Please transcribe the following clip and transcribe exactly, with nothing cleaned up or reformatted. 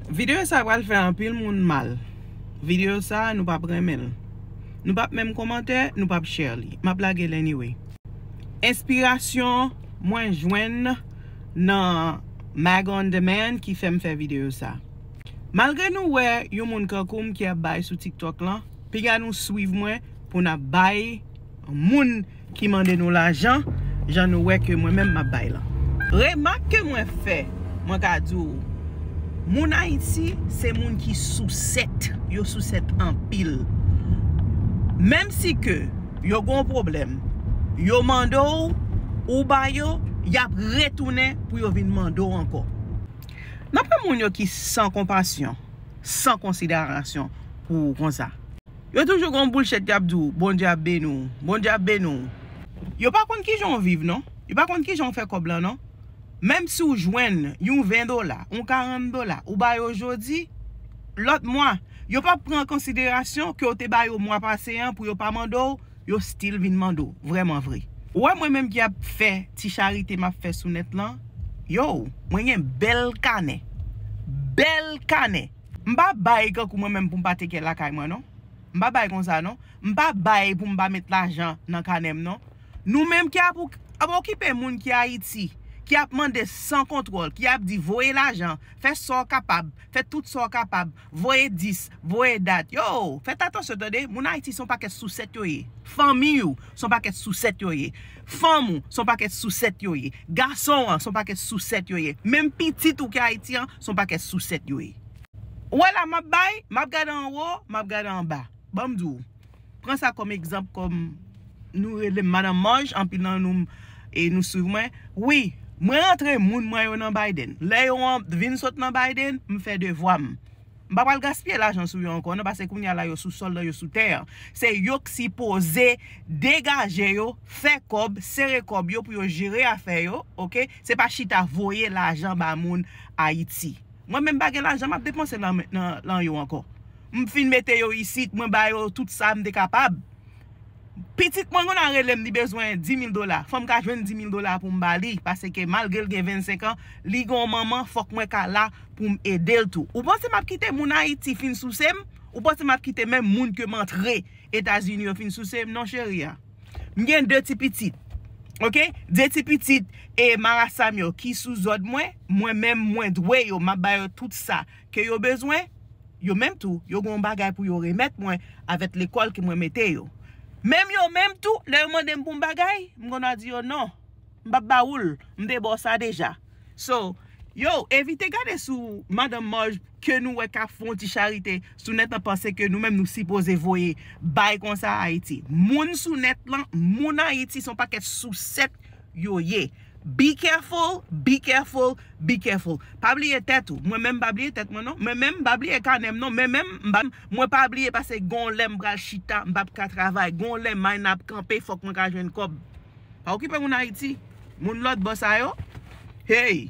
Videyo sa pral fè anpil moun mal. Videyo sa nou p ap renmen l. Nou p ap menm kòmante, nou p ap share li. M ap lage l anyway. Enspirasyon mwen jwenn nan Maga on Demand ki fè m fè videyo sa. Malgre nou wè yon moun kankou m ki ap bay sou TikTok lan, piga nou swiv mwen pou n ap bay moun ki mande nou lajan, jan nou wè ke mwen menm m ap bay lan. Remak ke mwen fè, mwen ka di w, moun Ayiti se moun ki sousèt, yo sousèt anpil. Menm si ke yo gon pwoblèm, yo mande w, ou ba yo, y ap retounen pou yo vin mande w ankò. Nan pwen moun yo ki san konpasyon, san konsiderasyon pou ou konsa. Yo toujou gon bullshit y ap di w, Bondye ap beni w, Bondye ap beni w. Yo pa konn kijan w viv non. Yo pa konn kijan w fè kòb lan non. Menm si w jwenn yon ven dola, yon karant dola, ou ba yo jodi, lòt mwa, yo p ap pran an konsiderasyon ke w te ba yo mwa pase an pou yo pa mande w, yo still vin mande w, vrèman vre. Ou wè mwen menm ki ap fè ti charite m ap fè sou nèt lan, yo, mwen gen bèl kanè. Bèl kanè. M pa bay kankou mwen menm pou m pa teke lakay mwen non. M pa bay konsa non. M pa bay pou m pa met lajan nan kanè m non. Nou menm ki ap, ap okipe moun ki Ayiti, ki ap mande san kontwòl, ki ap di voye lajan, fè sa w kapab, fè tout sa w kapab, voye dis, voye dat. Yo, fèt atansyon tande, moun Ayiti se yon pakèt sousèt yo ye. Fanmi w se yon pakèt sousèt yo ye. Fanm ou se yon pakèt sousèt yo ye. Gason an se yon pakèt sousèt yo ye. Menm pitit ou ki Ayiti an se yon pakèt sousèt yo ye. Ou wè la m ap bay, m ap gade anwo, m ap gade anba. Ban m di w. Pran sa kòm egzanp, kòm nou rele m Madanm Maj, anpil nan nou e nou swiv mwen. Wi, mwen rantre moun mwen yo nan Biden. Lè yo an- vin sot nan Biden, m fè devwa m. M pa pral gaspiye lajan sou yo ankò non, paske kounye a la yo sou sòl lan, yo sou tè an. Se yo k sipoze degaje yo, fè kòb, sere kòb yo pou yo jere afè yo, oke? Se pa chita voye lajan ba moun Ayiti. Mwen menm pa gen lajan m ap depanse lan, lan, lan yo ankò. M fin mete yo isit, mwen ba yo tout sa m te kapab. Pitit mwen konn a rele m, li bezwen di mil dola. Fò m ka jwenn di mil dola pou m ba li, paske malgre l gen vennsenk an, li gen yon manman, fòk mwen ka la pou m ede l tou. Ou panse m ap kite moun Ayiti fin souse m? Ou panse m ap kite menm moun ke m antre Etazini yo fin souse m? Non, cheri a. M gen de ti pitit. Oke? De ti pitit e marasa m yo ki sou zòd mwen, mwen menm mwen dwe yo, m ap ba yo tout sa ke yo bezwen. Yo menm tou, yo gen yon bagay pou yo remèt mwen avèk lekòl ke mwen mete yo. Menm yo menm tou, lè yo mande m pou yon bagay, m konn a di yo non. M p ap ba ou l, m te ba w sa deja. So, yo, evite gade sou Madanm Maj ke nou wè k ap fè yon ti charite sou nèt lan, panse ke nou menm nou sipoze voye bay konsa Ayiti. Moun sou nèt lan, moun Ayiti se yon pakèt sousèt yo ye. Be careful, be careful, be careful. Pa bliye tèt ou. Mwen menm m pa bliye tèt mwen non. Mwen menm m pa bliye kanè m non. Mwen menm m pa, mwen pa bliye paske gon lè m pral chita, m p ap ka travay. Gon lè may nan ap kanpe, fòk mwen ka jwenn kòb. Pa okipe moun Ayiti. Moun lòt bò sa yo. Hey!